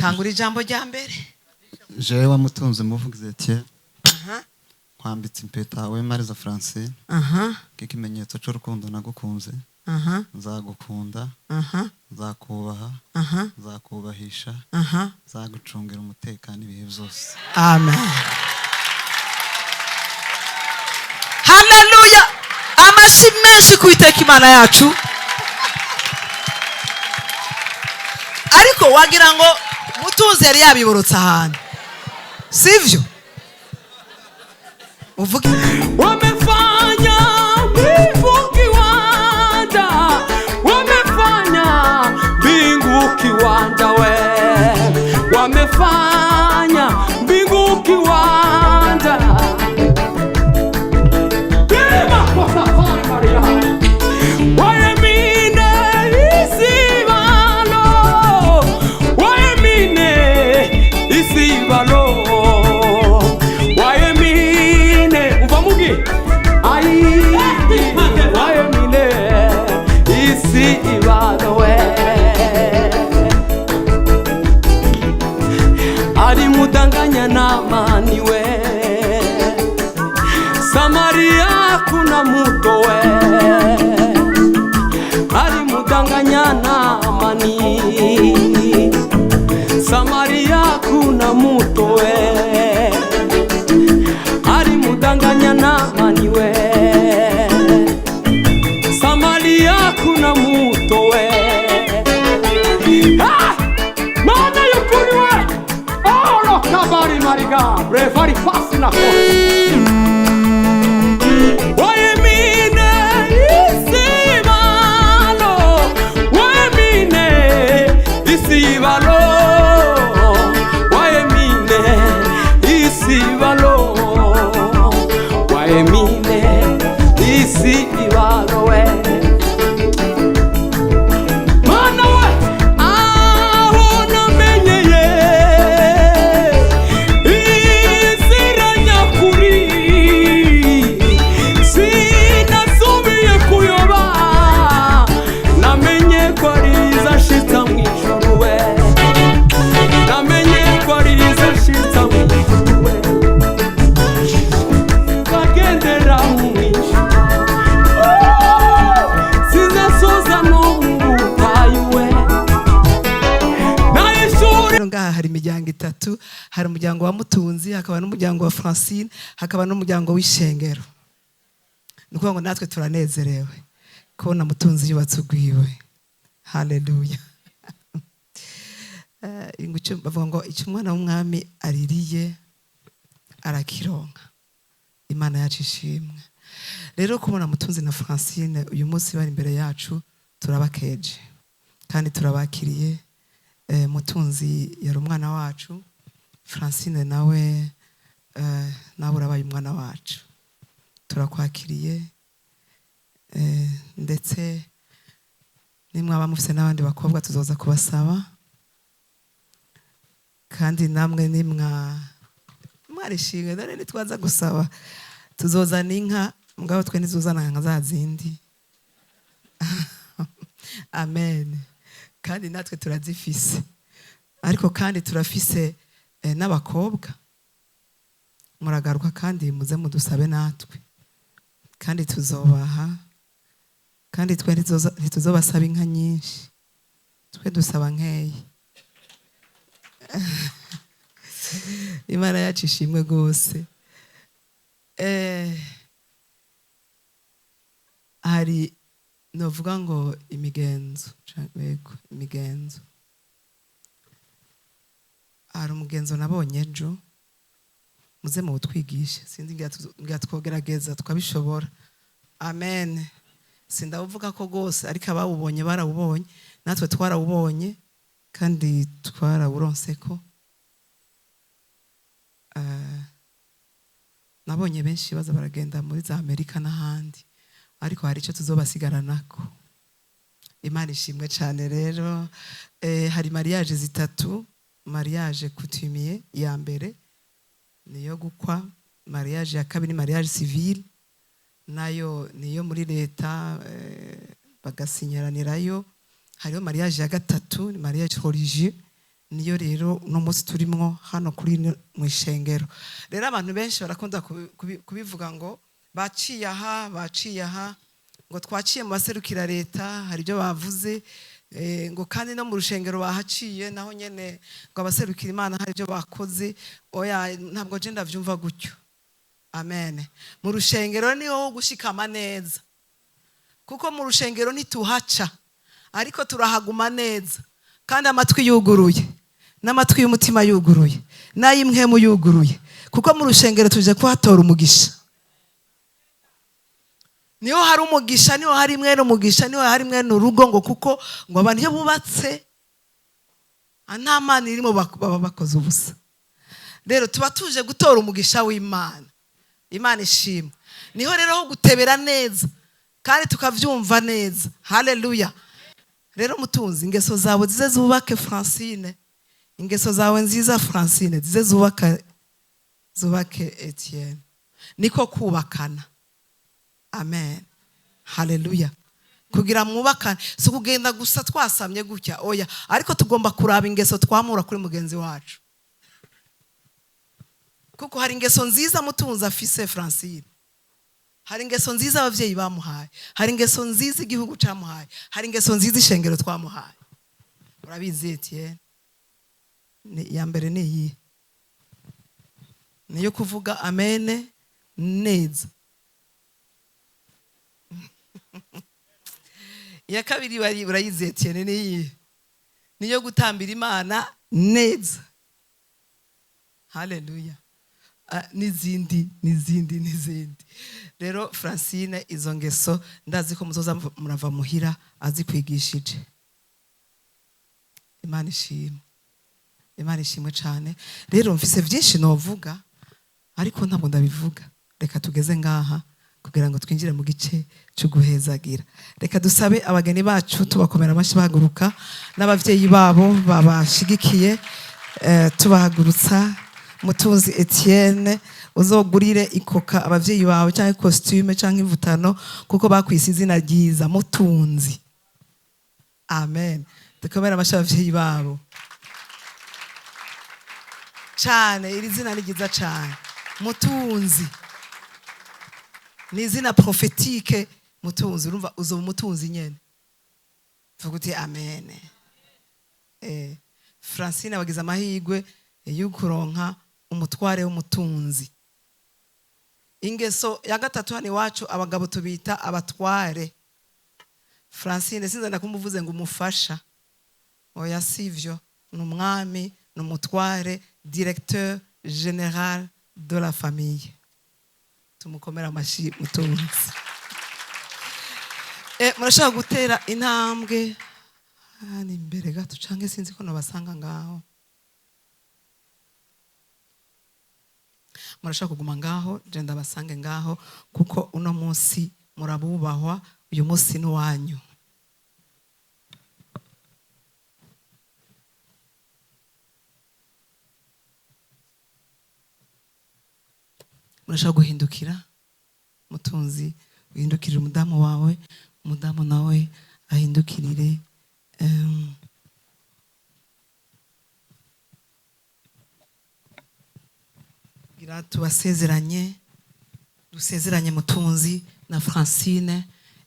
Tangura ijambo rya mbere. Jewe wa Mutunzi Muvugizi Etienne, kwambitse impeta we Mariza Francine, k'ikimenyetso c'urukundo nagukunze. Nzagukunda, nzakubaha, nzakubahisha, nzagucungira umutekano ibihe byose. Amen, haleluya! Amashyi menshi ku Iteka Imana yacu. Ariko wagira ngo Mutunzi yari yabiborotse ahantu, sivyo? Uvuge. Wamefanya mbingu kiwanja, wamefanya mbingu kiwanja we, wamefanya mbingu kiwanja. Pima kwa safari Maria, wayemine isibalo, wayemine isibalo, wayemine uvamugi ai, wayemine isibalo we. Alimudanganya Naamani we, Samaria kuna muto we, alimudanganya Naamani, Samaria kuna muto we, alimudanganya Naamani we, Samaria kuna muto we. Ah! Mana y'ukuri we, oro kabari mariga brevari pasi na kosi. Wayemine isibalo, wayemine isibalo, wayemine isibalo, wayemine isibalo we. Mana we, aho namenyeye inzira nyakuri, sinasubiye kuyoba, namenye ko ari izashitsa mu ijuru we, namenye ko ari izashitsa mu ijuru we, bagendera mu ijuru, sizasoza no mu butayu we, nayishuri. Rero ngaha hari imiryango itatu: hari umuryango wa Mutunzi, hakaba n'umuryango wa Francine, hakaba n'umuryango w'ishengero. Ni ukuvuga ngo natwe turanezerewe kubona Mutunzi yubatse urwiwe. Haleluya! Bavuga ngo icyo umwana w'umwami aririye arakironka. Imana yacu ishimwe. Rero kubona Mutunzi na Francine uyu munsi bari imbere yacu, turabakeje kandi turabakiriye. Mutunzi yari umwana wacu, Francine nawe, nawe urabaye umwana wacu, turakwakiriye. Ndetse nimwaba mufise n'abandi bakobwa tuzoza kubasaba, kandi namwe nimwa mwarishimwe dore nitwaza gusaba tuzozana inka, mugabo twe ntizuzana nka za zindi. Amen. Kandi natwe turazifise, ariko kandi turafise n'abakobwa. Muragaruka kandi muze mudusabe natwe, kandi tuzobaha. Kandi twe ntituzobasaba inka nyinshi, twe dusaba nkeya. Imana yacu ishimwe rwose. Hari novuga ngo imigenzo, yego, imigenzo. Hari umugenzo nabonye ejo, muze muwutwigishe. Sinzi, ngira twogerageza tukabishobora. Amen. Sindawuvuga ko rwose, ariko abawubonye barawubonye, natwe twarawubonye kandi twarawuronse ko. Nabonye benshi baza baragenda muri za Amerika n'ahandi, ariko hari icyo tuzobasigaranako. Imana ishimwe cyane. Rero hari mariage zitatu: mariage coutumier ya mbere niyo gukwa, mariage ya kabiri mariage civile, nayo niyo muri leta, bagasinyiranirayo. Hariho mariage ya gatatu ni mariage religieux. Niyo rero uno munsi turimwo hano kuri mu ishengero. Rero abantu benshi barakunda kubivuga ngo baciye aha, baciye aha, ngo twaciye mu baserukira leta, hari ibyo bavuze, ngo kandi no mu rushengero bahaciye naho nyene, ngo abaserukira Imana hari ibyo bakoze. Oya, ntabwo je ndavyumva gutyo. Amen. Mu rushengero niho ho gushikama neza, kuko mu rushengero ntituhaca, ariko turahaguma neza, kandi amatwi yuguruye, n'amatwi y'umutima yuguruye, n'ay'imwemu yuguruye, kuko mu rushengero tuje kuhatora umugisha. Niho hari umugisha, niho hari mwene umugisha, niho hari mwene urugo, ngo kuko ngo abantu iyo bubatse nta Mana irimo baba bakoze ubusa. Rero tuba tuje gutora umugisha w'Imana. Imana ishimwe. Niho rero ho gutebera neza kandi tukavyumva neza. Haleluya. Rero mutunzi, ingeso zawe zize zubake Francine, ingeso zawe nziza Francine zize zubake Etienne. Niko kubakana. Amen. Haleluya. Kugira mwubakane si ukugenda gusa twasamye gutya, oya, ariko tugomba kuraba ingeso twamura kuri mugenzi wacu, kuko hari ingeso nziza mutunzi afise Francine, hari ingeso nziza abavyeyi bamuhaye, hari ingeso nziza igihugu camuhaye, hari ingeso nziza ishengero twamuhaye. Urabizi Etienne, ni iya mbere ni iyi, niyo kuvuga amene neza. Iya kabiri urayizi Etienne, ni iyi, niyo gutambira Imana neza. Haleluya. N'izindi, n'izindi, n'izindi. Rero Francine, izo ngeso ndazi ko muzoza murava muhira azikwigishije. Imana ishimwe. Imana ishimwe cyane. Rero mfise byinshi novuga, ariko ntabwo ndabivuga. Reka tugeze ngaha kugira ngo twinjire mu gice cyo guhezagira. Reka dusabe abageni bacu tubakomera amashyi bahaguruka, n'abavyeyi babo babashigikiye, tubahagurutsa. Mutunzi Etienne, uzogurire ikoka abavyeyi bawe cyangwa costume cyangwa imvutano, kuko bakwise izina ryiza Mutunzi. Amen. Dukomere amashyi abavyeyi babo cyane. Iri zina ni ryiza cyane, Mutunzi ni izina prophétique. Mutunzi, urumva uzoba umutunzi nyene. Vuga uti amen. Francine wagize amahirwe yo kuronka umutware w'umutunzi. Ingeso ya gatatu hano iwacu abagabo tubita abatware. Francine sinzi ndakumuvuze ngo umufasha, oya sivyo, ni umwami, ni umutware, directeur général de la famille. Tumukomera amashyi Mutunzi. Murashaka gutera intambwe hano imbere gato, canke sinzi ko nabasanga ngaho. Murashaka kuguma ngaho, je ndabasange ngaho, kuko uno munsi murabubahwa, uyu munsi ni wanyu. Murashaka guhindukira Mutunzi, uhindukirire umudamu wawe, umudamu nawe ahindukirire, gira tubasezeranye, dusezeranye Mutunzi na Francine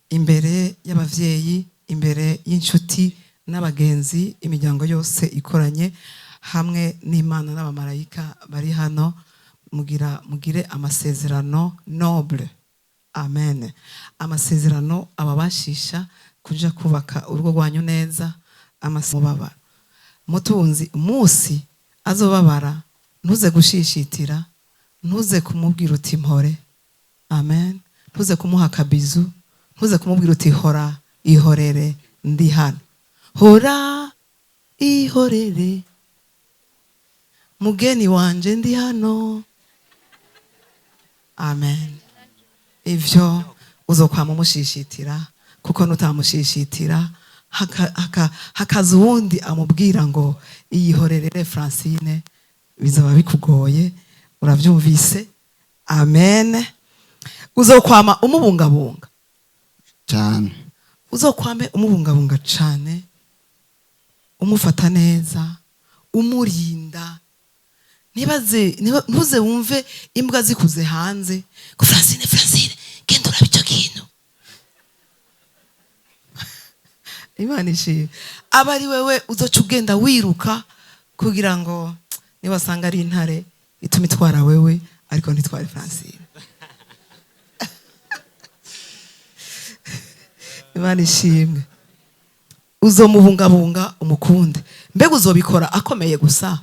imbere y'abavyeyi, imbere y'inshuti n'abagenzi, imiryango yose ikoranye hamwe n'Imana n'abamarayika bari hano. Mugira mugire amasezerano noble. Amen. Amasezerano ababashisha kuja kubaka urugo rwanyu neza, amasezerano. Mutunzi umunsi azobabara, ntuze gushishitira, ntuze kumubwira uti mpore. Amen. Ntuze kumuha akabizu, ntuze kumubwira uti hora ihorere ndi hano. Hora ihorere mugeni wanje ndi hano. Amen. Ivyo uzokwama umushishitira, kuko nutamushishitira hakaza uwundi amubwira ngo iyihorerere Francine, bizaba bikugoye. Uravyumvise? Amen. Uzokwama umubungabunga cyane, uzokwame umubungabunga cyane, umufata neza, Umurinda, ntibaze ntuze wumve imbwa zikuze hanze ngo Francine, Francine, genda urabe icyo kintu. Imana ishimwe. Aba ari wewe uzoca ugenda wiruka kugira ngo niwasanga ari intare ituma itwara wewe, ariko ntitware Francine. Imana ishimwe. Uzomubungabunga, umukunde. Mbega uzobikora akomeye gusa?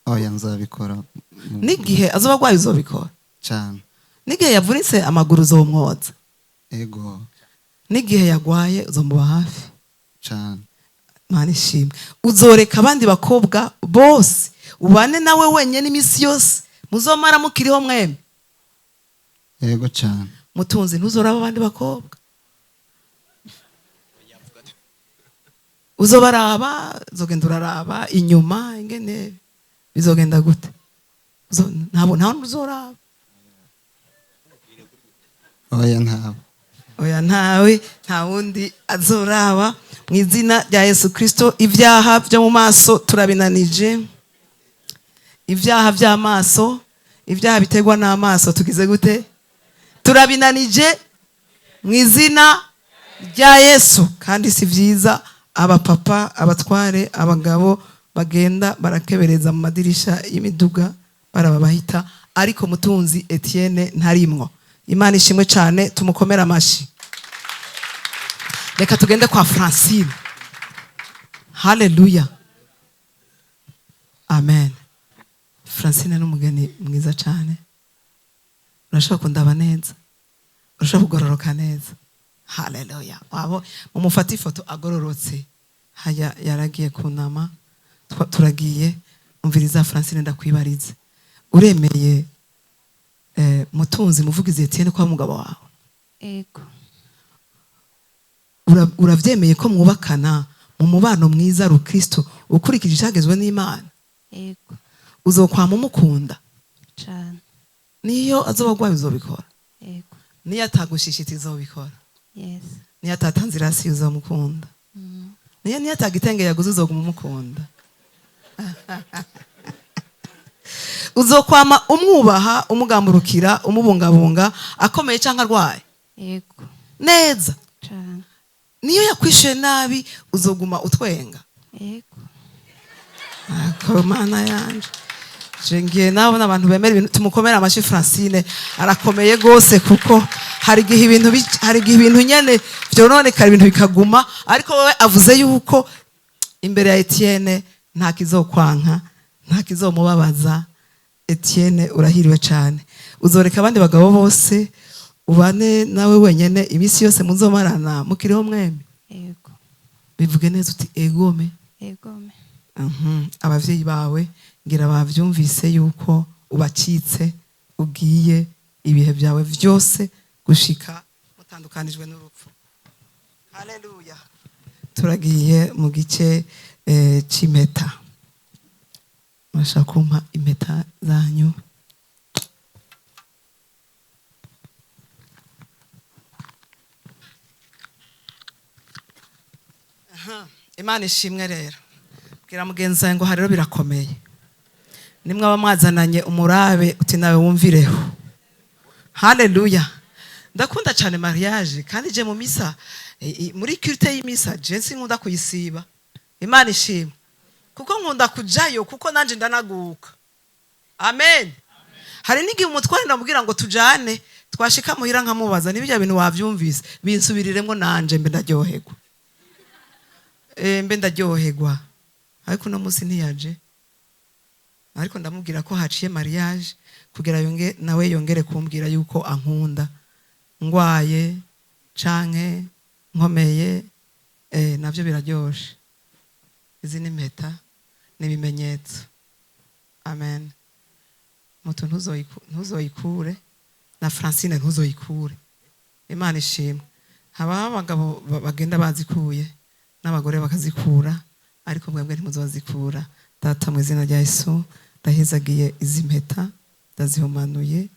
Oya, nzabikora N'igihe azoba agwaye uzobikora? Cyane. N'igihe yavunitse amaguru uzomwoza? Ego. N'igihe yagwaye uzomuba hafi? Cyane. Imana ishimwe. Uzoreka abandi bakobwa bose ubane nawe wenyine iminsi yose muzomara mukiriho mwembi? Ego cyane. Mutunzi, ntuzoraba abandi bakobwa? Uzobaraba, uzogenda uraraba inyuma ingene bizogenda gute? Ntabwo nta wundi uzoraba. Oya, ntabwo. Oya, ntawe, nta wundi azoraba. Mu izina rya Yesu Kristo, ibyaha byo mu maso turabinanije. Ibyaha by'amaso, ibyaha biterwa n'amaso, tugize gute? Turabinanije mu izina rya Yesu. Kandi si byiza abapapa, abatware, abagabo bagenda barakebereza mu madirisha y'imiduga baraba bahita, ariko Mutunzi Etienne ntarimwo. Imana ishimwe cyane, tumukomere amashi. Reka tugende kwa Francine. Haleluya, amen. Francine ni umugeni mwiza cyane. Urashobora kundaba neza, urashobora kugororoka neza. Haleluya. Wabo mumufate ifoto agororotse. Haya, yaragiye kunama. Turagiye. Umviriza Francine, ndakwibarize. Uremeye Mutunzi Muvugizi Etienne kwa mugabo wawe? Ego. Uravyemeye ko mwubakana mu mubano mwiza rukristo ukurikije icyagezwe n'Imana? Ego. Uzokwama umukunda? Cane. Niyo azoba agwaye uzobikora? Ego. Niyo atagushishita uzobikora? Yes. Niyo atatanze irasi uzomukunda? Niyo atagitenge yaguze uzoguma umukunda? Uzokwama umwubaha, umugamburukira, umubungabunga, akomeye cyangwa arwaye? Ego. Neza? Cane. Niyo yakwishuye nabi uzoguma utwenga? Ego. Ako Mana yanje, je ngiye nabona abantu bemera ibintu. Tumukomere amashi. Francine arakomeye gose, kuko hari igihe ibintu nyene vyononekara, ibintu bikaguma, ariko wewe avuze yuko imbere ya Etienne nta kizokwanka, nta kizomubabaza. Etienne, urahiriwe cyane. Uzoreka abandi bagabo bose ubane nawe wenyene iminsi yose muzomarana mukiriho mwembi? Ego. Bivuge neza uti egome. Egome. Abavyeyi bawe ngira bavyumvise yuko ubacitse, ugiye ibihe byawe vyose gushika mutandukanijwe n'urupfu. Haleluya. Turagiye mu gice c'impeta. Murashaka kumpa impeta zanyu? Aha, Imana ishimwe. Rero bwira mugenzi wawe ngo aha rero birakomeye. Nimwe aba mwazananye umurabe uti nawe wumvireho. Haleluya. Ndakunda cyane mariage, kandi je mu misa, muri culte y'imisa, je sinkunda kuyisiba. Imana ishimwe, kuko nkunda kujayo, kuko nanje ndanaguka. Amen. Hari n'igihe umutware ndamubwira ngo tujane, twashika muhira nkamubaza niba bintu wavyumvise, binsubiriremo nanje mbe ndaryoherwa. Mbe ndaryoherwa. Ariko uno munsi ntiyaje, ariko ndamubwira ko haciye mariage kugira yonge nawe yongere kumbwira yuko ankunda ngwaye canke nkomeye. Navyo biraryoshe. Izi ni impeta, ni ibimenyetso. Amen. Mutu ntuzoyikure, na Francine ntuzoyikure. Imana ishimwe. Habaho abagabo bagenda bazikuye n'abagore bakazikura, ariko mwebwe ntimuzozikura. Data, mu izina rya Yesu, ndahezagiye izi mpeta, ndazihumanuye.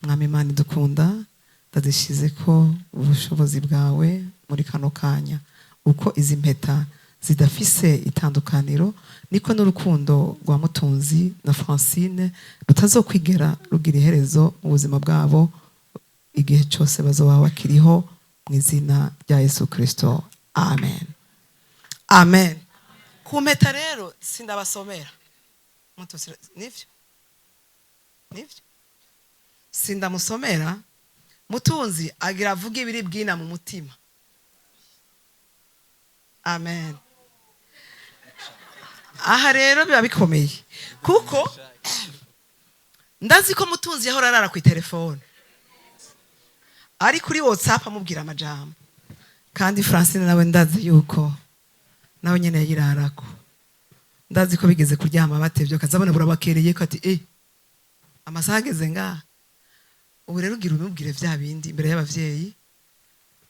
Mwami Imana idukunda, ndazishize ko ubushobozi bwawe muri kano kanya, uko izi mpeta Zidafise itandukaniro, niko n'urukundo rwa Mutunzi na Francine rutazokwigera rugira iherezo mu buzima bwabo igihe cyose bazoba bakiriho, mu izina rya Yesu Kristo, amen, amen. Ku mpeta rero sindabasomera. Mutunzi, nivyo nivyo, sindamusomera. Mutunzi agira avuga ibiri bwina mu mutima. Amen. Aha rero biba bikomeye, kuko ndazi ko Mutunzi yahora arara ku telefone, ari kuri WhatsApp amubwira amajambo, kandi Francine nawe ndazi yuko nawe nyene yayirarako. Ndazi ko bigeze kuryama batevye, akazabona burabakereye ko ati amasaha ageze ngaha. Ubu rero ugira umubwire vya bindi imbere y'abavyeyi,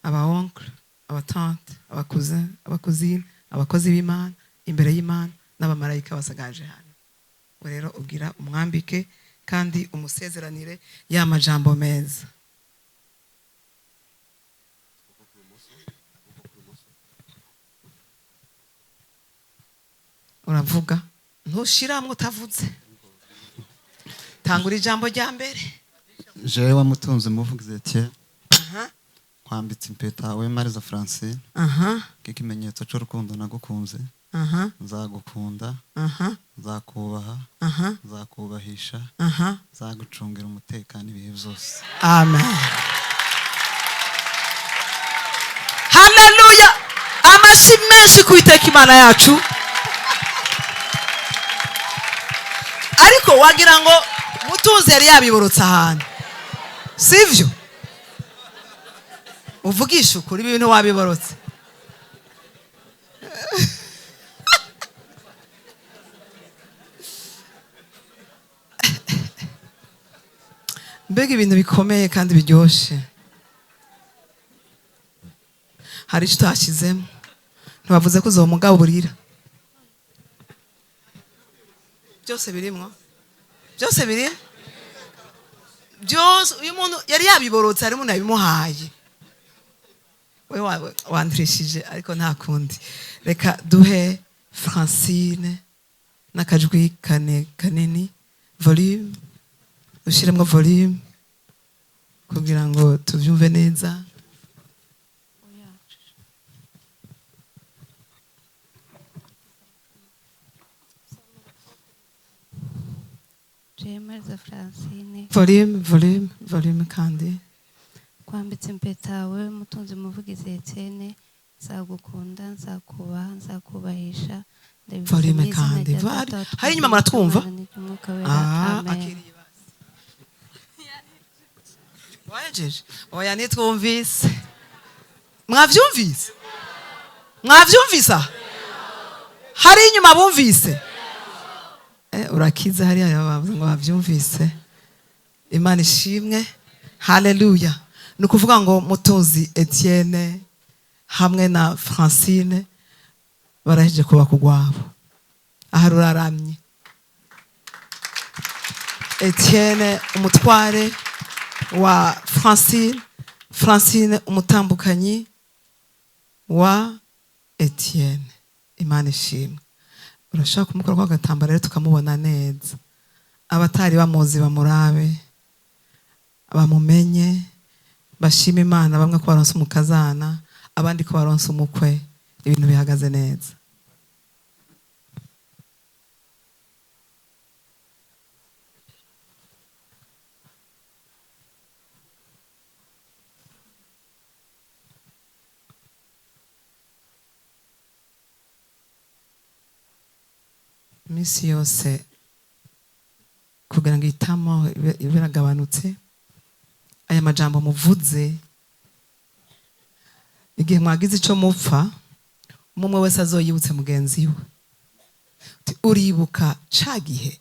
aba oncle, aba tante, aba cousin, aba cousine, abakozi b'Imana, imbere y'Imana n'abamarayika basagaje hano. Ubu rero ubwira umwambike kandi umusezeranire ya majambo meza. Uravuga, ntushiramwe utavuze. Tangura ijambo rya mbere. Jewe Mutunzi Muvugizi Etienne, nkwambitse impeta we Mariza Francine, k'ikimenyetso c'urukundo nagukunze. Nzagukunda, nzakubaha, nzakubahisha, nzagucungira umutekano ibihe byose. Amen, haleluya! Amashyi menshi ku Iteka Imana yacu. Ariko wagira ngo Mutunzi yari yabiborotse ahantu, sivyo? Uvugisha ukuri, ibintu wabiborotse. Mbega ibintu bikomeye kandi biryoshe! Hari icyo utashyizemo, ntibavuze ko uzomugaburira. Byose birimwo, byose biri byose. Uyu muntu yari yabiborotse, hari umuntu yabimuhaye. We wandirishije, ariko nta kundi. Reka duhe Francine n'akajwi kane kanini, volume, ushyiremo volume kugira ngo tubyumve neza. Oya. Jewe Mariza Francine, Volume, volume, volume kandi. Kwambitse impeta wowe Mutunzi Muvugizi Etienne. Nzagukunda, nzakubaha, nzakubahisha. Ndabivuze Volume mu izina kandi. rya Data wa Hari inyuma twese muratwumva? n'Imana n'iry'Umwuka Wera. Ah, Amen. akiriye basi. Wahejeje? Oya, nitwumvise. Mwavyumvise? Mwavyumvise aha? Hari inyuma bumvise? Urakize hariya bavuze ngo bavyumvise. Imana ishimwe. Haleluya. Ni ukuvuga ngo Mutunzi Etienne hamwe na Francine barahejeje kubaka urwabo. Aha ruraramye. Etienne umutware wa Francine, Francine umutambukanyi wa Etienne. Imana ishimwe. Urashaka kumukora kwa agatambaro rero tukamubona neza, abatari bamuzi bamurabe, bamumenye, bashima Imana, bamwe ko baronse umukazana, abandi ko baronse umukwe. Ibintu bihagaze neza. Iminsi yose kugira ngo itamo ibe iragabanutse. Aya majambo muvuze, igihe mwagize ico mupfa, umwe wese azoyibutse mugenzi we. Uti, uribuka ca gihe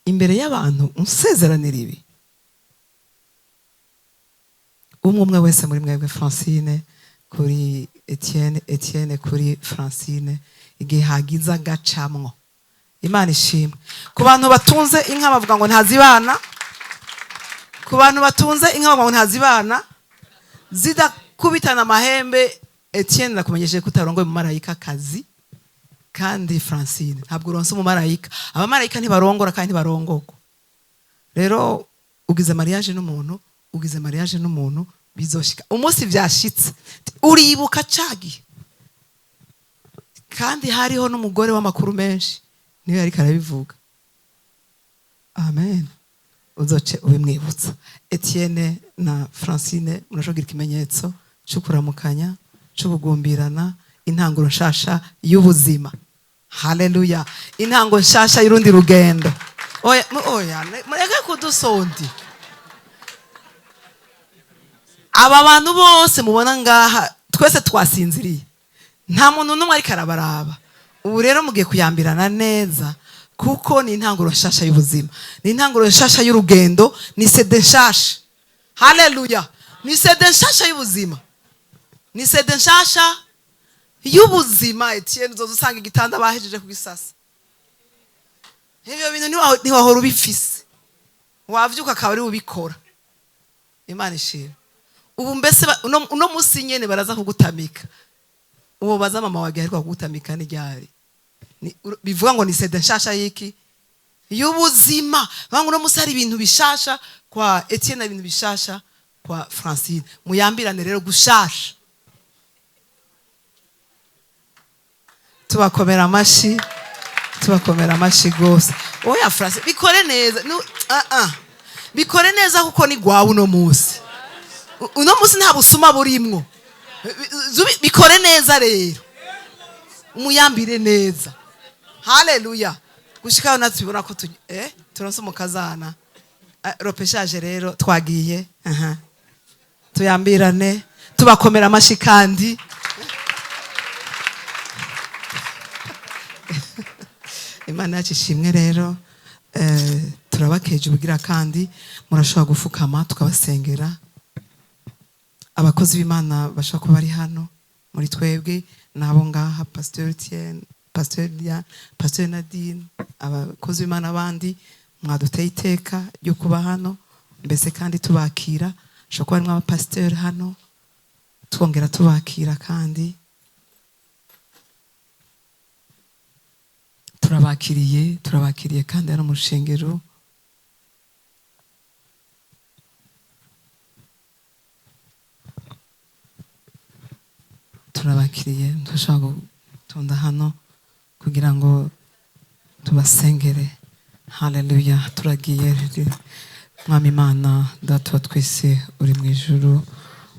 imbere y'abantu unsezeranira ibi? Umwe umwe wese muri mwebwe, Francine kuri Etienne, Etienne kuri Francine, igihe hagize agacamwo. Imana ishimwe. Ku bantu batunze inka bavuga ngo ntazibana, ku bantu batunze inka bavuga ngo ntazibana zidakubitana amahembe. Etienne, nakumenyesheje ko utarongoye umumarayika kazi. Kandi Francine, ntabwo uronse umumarayika. Abamarayika ntibarongora kandi ntibarongorwa. Rero ugize mariage n'umuntu, ugize mariage n'umuntu, bizoshika umunsi vyashitse uribuka cagihe. Kandi hariho n'umugore w'amakuru menshi, niwe yariko arabivuga. Amen. Uzoce ubimwibutsa. Etienne na Francine, murashobora ikimenyetso cyo kuramukanya, cy'ubugumbirana, intango nshasha y'ubuzima. Haleluya! Intango nshasha y'urundi rugendo. Oya, oya, mureke kudusondi. Aba bantu bose mubona ngaha, twese twasinziriye, nta muntu n'umwe ariko arabaraba. Ubu rero mugiye kuyambirana neza, kuko ni intanguro nshasha y'ubuzima, ni intanguro nshasha y'urugendo, ni CD nshasha. Haleluya! Ni CD nshasha y'ubuzima, ni CD nshasha y'ubuzima. Etienne, uzoza usanga igitanda bahejeje kugisasa. Ibyo bintu ntiwahora ubifise, wavyuka akaba ari ubikora. Imana ishimwe. Ubu mbese uno munsi nyene baraza kugutamika. Uwo baza mama wawe ariko kugutamika ni ryari? Bivuga ngo ni CD nshasha y'iki? Y'ubuzima. Banga uno munsi hari ibintu bishasha kwa Etienne, ibintu bishasha kwa Francine. Muyambirane rero gushasha. Tubakomera amashi, tubakomera amashi gose. Oya Francine, bikore neza. Ah ah, bikore neza, kuko ni gwawe uno munsi. Uno munsi nta busuma burimwo. Bikore neza rero, umuyambire neza. Haleluya! Gushikaho natwe tubona ko turonse umukazana. Repêchage rero twagiye. Aha, tuyambirane, tubakomera amashi. Kandi Imana yacu ishimwe. Rero turabakeje ubugira kandi murashobora gufukama tukabasengera. Abakozi b'Imana bashobora kuba bari hano muri twebwe nabo ngaha, Pasteur Etienne, Pasteur Liane, Pasteur Nadine, abakozi b'Imana bandi mwaduteye iteka ryo kuba hano, mbese kandi tubakira. Hashobora kuba harimo abapasiteri hano, twongera tubakira kandi turabakiriye, turabakiriye kandi hano mu rushengero. Turabakiriye, turashobora gutonda hano kugira ngo tubasengere. Haleluya! Turagiye. Mwami Imana Data wa twese uri mu ijuru,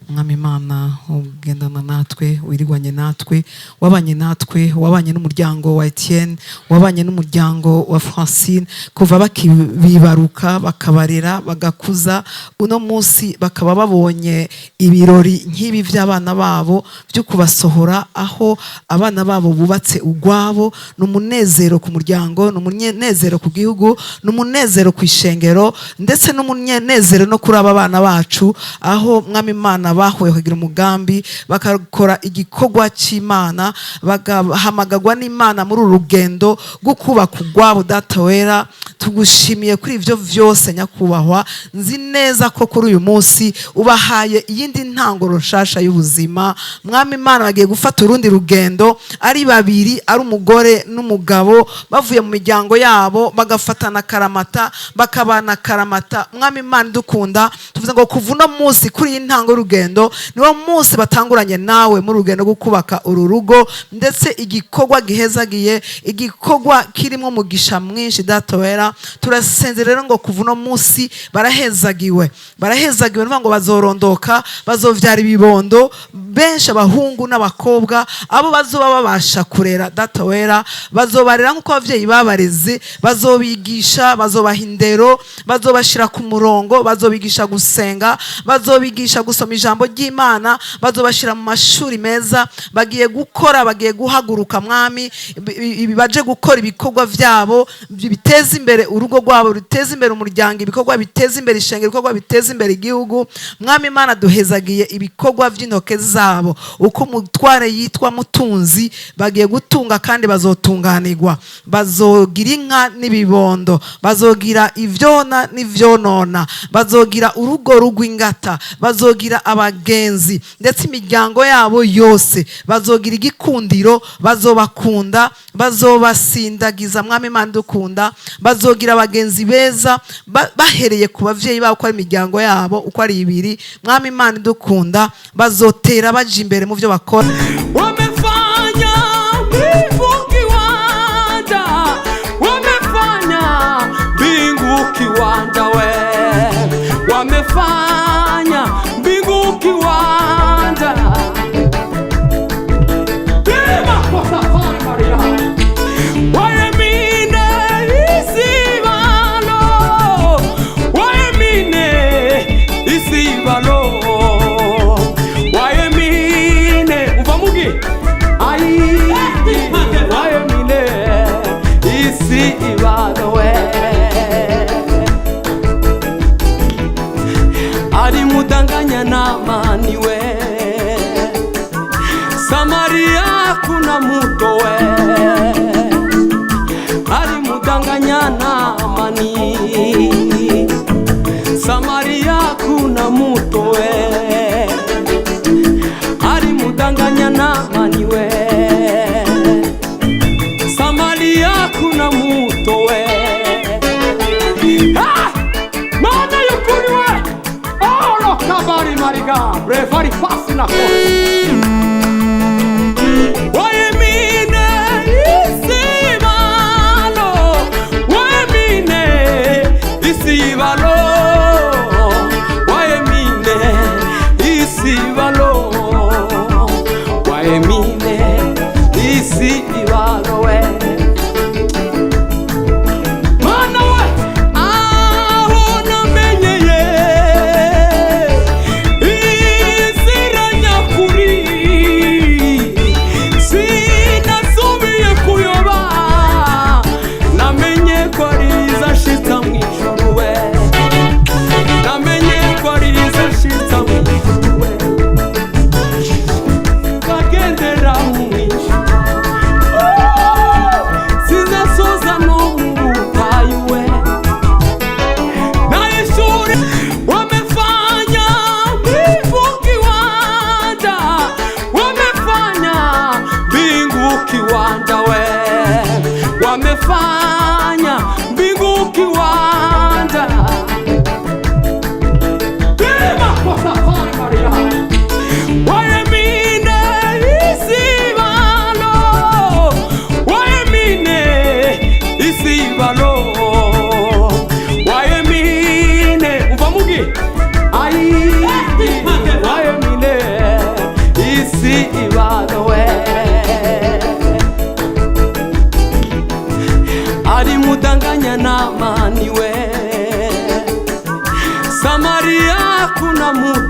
Mwami Imana ugendana natwe, wirigwanye natwe, wabanye natwe, wabanye n'umuryango wa Etienne, wabanye n'umuryango wa Francine kuva bakibibaruka, bakabarera, bagakuza, uno munsi bakaba babonye ibirori nk'ibi by'abana babo byo kubasohora aho abana babo bubatse ugwabo. Ni umunezero ku muryango, ni umunezero ku gihugu, ni umunezero ku ishengero, ndetse n'umunezero no kuri aba bana bacu, aho Mwami Imana bahuye bakagira umugambi, bakakora igikorwa cy'Imana, bagahamagagwa n'Imana muri uru rugendo rwo kubaka ugwabo. Data wera, tugushimiye kuri ibyo byose. Nyakubahwa, nzi neza ko kuri uyu munsi ubahaye iyindi ntangoro nshasha y'ubuzima. Mwami Imana, bagiye gufata urundi rugendo ari babiri, ari umugore n'umugabo, bavuye mu miryango yabo, bagafatana karamata, bakabana karamata. Mwami Imana idukunda, tuvuze ngo kuva uno munsi, kuri iyi ntango y'urugendo, niwo munsi batanguranye nawe muri rugendo rwo kubaka uru rugo, ndetse igikorwa gihezagiye, igikorwa kirimo umugisha mwinshi. Data wera, turasenze rero ngo kuva uno munsi barahezagiwe, barahezagiwe. Ni ngo bazorondoka, bazovyara ibibondo benshi, abahungu n'abakobwa, abo bazoba babasha kurera. Data wera, bazobarera nk'uko abavyeyi babareze, bazobigisha, bazobaha indero, bazobashira ku murongo, bazobigisha gusenga, bazobigisha gusoma ijambo ry'Imana, bazobashira mu mashuri meza. Bagiye gukora, bagiye guhaguruka, Mwami, baje gukora ibikorwa vyabo biteza imbere. imbere urugo rwabo, ruteze imbere umuryango, ibikorwa biteze imbere ishengero, ibikorwa biteze imbere igihugu. Mwami Imana, duhezagiye ibikorwa by'intoke zabo. Uko umutware yitwa Mutunzi, bagiye gutunga kandi bazotunganirwa, bazogira inka n'ibibondo, bazogira ivyona n'ivyonona, bazogira urugo rugw'ingata, bazogira abagenzi, ndetse imiryango yabo yose bazogira igikundiro, bazobakunda, bazobasindagiza. Mwami Imana dukunda, bazogira abagenzi beza, bahereye ku bavyeyi babo, ko ari imiryango yabo uko ari ibiri. Mwami Imana dukunda, bazotera baja imbere mu byo bakora. Wamefanya mbingu kiwanja, wamefanya mbingu kiwanja we, wamefanya mbingu kiwanja. Pima kwa safari Maria, wayemine isibalo, wayemine isibalo, wayemine uvamugi ai, wayemine isibalo we. Alimudanganya Naamani we, Samaria kuna muto we, alimudanganya Naamani, Samaria kuna muto we, alimudanganya Naamani we, Samaria kuna muto we. Ah! Mana y'ukuri we, oro kabari mariga brevari pasi na kosi. Wayemine isibalo, wayemine isibalo, wayemine isibalo, wayemine isibalo we. Mana we, aho namenyeye inzira nyakuri, sinasubiye kuyoba, namenye ko ari izashitsa mu ijuru we, namenye ko ari izashitsa mu ijuru we, bagendera mu ijuru sizasoza no mu butayu we. Naishuri wamefanya mbingu kiwanja, wamefanya mbingu kiwanja we, wamefanya mbingu kiwanja. Pima kwa safari Maria, wayemine isibalo, wayemine isibalo, wayemine uvamugi ai, wayemine isibalo we. Alimudanganya Naamani we, Samaria kuna muto